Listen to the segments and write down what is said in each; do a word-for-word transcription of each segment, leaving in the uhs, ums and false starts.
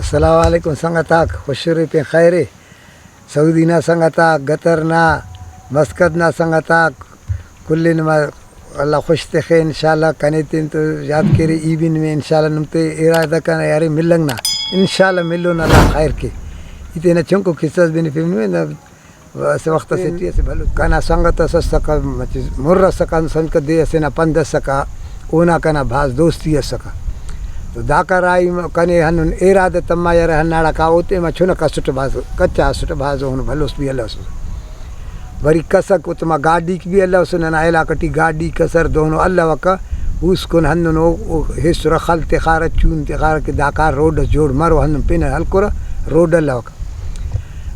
السلام علیکم سنگت آک، خوش ارے پین خیر ءِ۔ سعودی نا سنگت آک، قطر نا، مسقط نا سنگت آک، کل نما اللہ خوش تخے انشاءاللہ۔ کنے تین تو یاد کیرے، ای بھی نمے انشاءاللہ نم تے ارادہ کنا یارے ملنگ نا، انشاءاللہ ملون، اللہ خیر کے۔ ای تینا چنکو قصہ اس بنفیم نمے، اسہ وخت اسے ٹی اسہ بھلو کنا سنگت اس اسکہ، مچہ مر اسکہ، انت سمجھکہ دے اسے نا پند اسکہ، اونا کنا بھاز دوستی اسکہ۔ تو داکا راہی م-، کنے ہندن ایرادہ تما یار، ہنداڑا کا او ٹائما چنک اسٹ بھاز کچا اسٹ، بھاز اوہنو بھلوس بھی الوسس۔ وری کسک او ٹائما گاڈیک بھی الوسس، ننا علاقہ ٹی گاڈیک اسر دہنو الوکہ، اوسکن ہندن او، او ہیسرہ خل تخارہ، چون تخارہ کہ دا کار روڈ اس جوڑ مرو، ہندن پن ہلکرہ روڈ الوکہ۔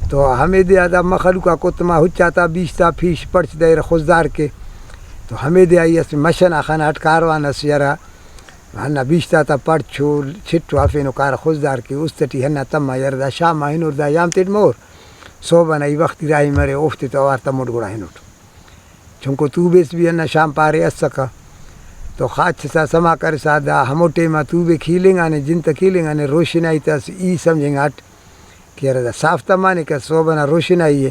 تو ہمیدے آ دا مخلوق آک اوتما ہچ آتا بیش تا پیش پڑچ دریرہ خضدار کے۔ تو ہمیدے آ ای اسہ مش ئنا خناٹ کاروان ئس یرہ ہندا بیش تا تا پڑچ و چٹ و ہرفینو کارہ خضدار کے۔ است ٹی ہندا تما یرہ دا شام آ ہنور، دا یام تیٹ مور، صحب ئنا ای وختی راہی مرے، اوفتے تو اوار تموٹ گڑا ہنوٹ۔ چنکو توبیس بھی ہندا شام پارے اسکہ۔ تو خاچسا سما کرسا دا ہمو ٹائما توبے کھیلنگانے، جن تہ کھیلنگانے، روشنائی تا اسہ ای سمجھنگاٹ کہ ارے دا صاف تمانکہ، صحب ئنا روشنائی ءِ،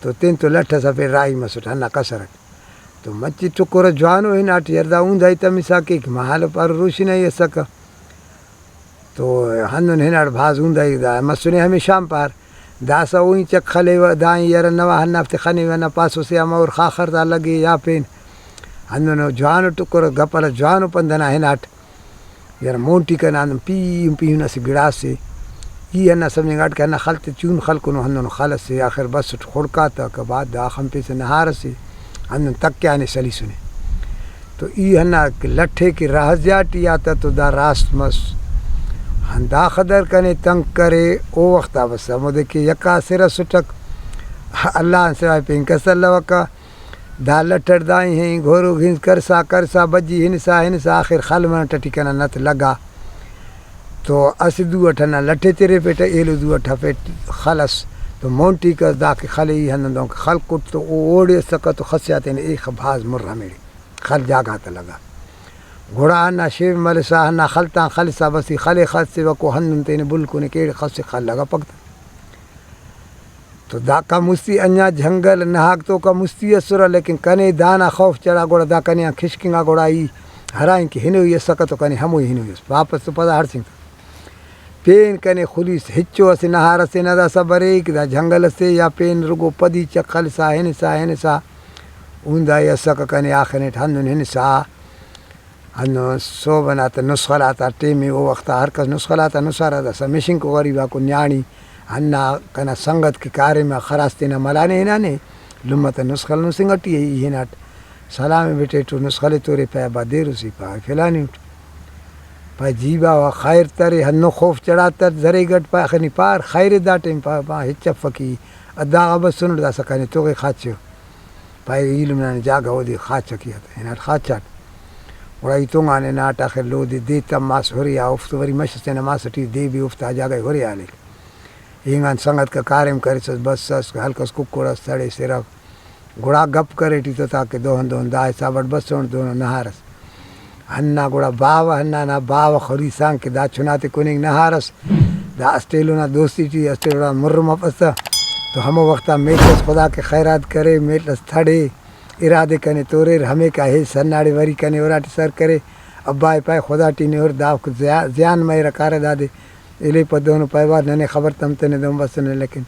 تو تین تو لٹ ئس ہرفے راہی مسٹ ہندا کسر ئٹ۔ تو مچہ ٹکرہ جوانو ہناٹ یار، دا اوندائی تمسا کیک، مہالو پارو روشنائی اسکہ۔ تو ہندن ہناٹ بھاز اوندائی دا مسنے ہمے شام پار۔ داسہ اوہی چک خلیوہ، دائیں یرہ نوا ہندافتے خنیوہ، نہ پاسو سے ہمہ اور خاخر تا لگے یا پین۔ ہندنو جوانو ٹکرہ گپ ئنا جوانو پند ئنا ہناٹ۔ یار مون ٹی کنا ہندن پیہن پیہن اسہ گڑاسے، ای ہندا سمجھنگاٹ کہ ہندا خل تے چون خلکنو ہندنو خل ئسے، آخر بس اٹ خڑکا تہ کبا دا خنپیسہ نہار ئسے، ہندن تکیانے سلیسنے۔ تو ای ہندا کہ لٹ ئے کہ راہزیا ٹی آ تہ تو دا راست مس۔ ہنداخہ در کنے تنگ کرے، او وختا بس ہمودے کہ یکا سر ئسٹک، اللہ آن سوائے پین کس الوکہ۔ دا لٹ ئٹ دائیں ہیں گھورو گھنز کرسا کرسا بجی ہنسا ہنسا آخر خل منٹ ئٹی کنا نت لگا۔ تو اسہ دو ئٹ ہندا لٹ ئے تریفیٹہ، ایلو دو ئٹ ہرفیٹ خل ئس۔ تو مون ٹی کس دا کہ خل ئے ای ہندن دہنکہ خلکٹ تو او اوڑے اسکہ تو خسیا تینے ایخہ بھاز مر ہمیڑے خل جاگہ تہ لگا۔ گڑا ہندا شیف ملسا ہندا خل تان خلسا بس ای خل ئے خسوکو ہندن تینے بل کنے کہ ایڑے خسک خل لگاپک تہ۔ تو داکا مستی انجا جنگل نہاک توکا مستی اسرہ، لیکن کنے دانا خوف چڑھا، گڑا دا کنے آن کشکنگا، گڑا ای ہرا انکہ ہنوئی اسکہ تو کنے ہموئی ہنوئی اس، واپس تو پدا ہڑسینگتہ۔ پین کنے خلیس، ہچو اسہ نہار ئسے نا داسہ بریک، دا جنگل ئسے یا پین رگو پدی چک خلسا ہنسا ہنسا اوندائی اسکہ کنے آخر نیٹ ہندن ہنسا۔ ہندن صحب ئنا تہ نسخل آتا ٹائم ءِ، او وخت آ ہر کس نسخل آتا نسارہ، داسہ مشنکو غریب آکو نیاڑی ہندا کنا سنگت کہ کاریم آ خراس تینا ملانے ہنانے، لمہ تہ نسخل نسنگ ٹی ءِ، ای ہناٹ سلام ءِ بٹیٹ و نسخل ءِ تورے پائے با دیر اسی پائے فلانی اٹ۔ پائے جی باوہ خیر ترے، ہندن خوف چڑھاتہ زریگ اٹ، پائے آخر نی پار خیر ءِ، دا ٹائم پائے با ہچ افک ای، داغا بسنٹ داسہ کنے تغے خاچو۔ پائے ایلم ننے جاگہ اودے خاچ ئکے آ تہ ہناٹ خاچاٹ۔ گڑا ای تونگان ہناٹ آخر لودے دے تماس ہُرے آ، اوفتے وری مش ئس تینا ماس ٹی دے بھی اوفتا جاگہ ئے ہُرے آ ہلیک۔ اینگان سنگت کہ کاریم کریسس بسس، ہلکس ککڑ ئس تڑیس ارغ۔ گڑا گپ کریٹی تہ تاکہ دہن دہن دا حساب اٹ بسونٹ دہنو نہار ئس۔ ہندا گڑا باوہ ہندا نا باوہ خلیسان کہ دا چناتے کننگ نہار ئس۔ دا اسٹ ایلو نا دوستی ٹی اسٹ ایلو نا مر مفسہ۔ تو ہمو وختا میل ئس خدا کہ خیرات کرے، میل ئس تھڑے، ارادے کنے توریر، ہمیکا ہیس ہنداڑے وری کنے اراٹی سر کرے۔ ابا ئے پائے خدا ٹی نے ہُر، دافک زیا-، زیان مریرہ کارہ دادے۔ ایلے پہ دہنو پائے بار ننے خبر تمتنے دہن بسنے، لیکن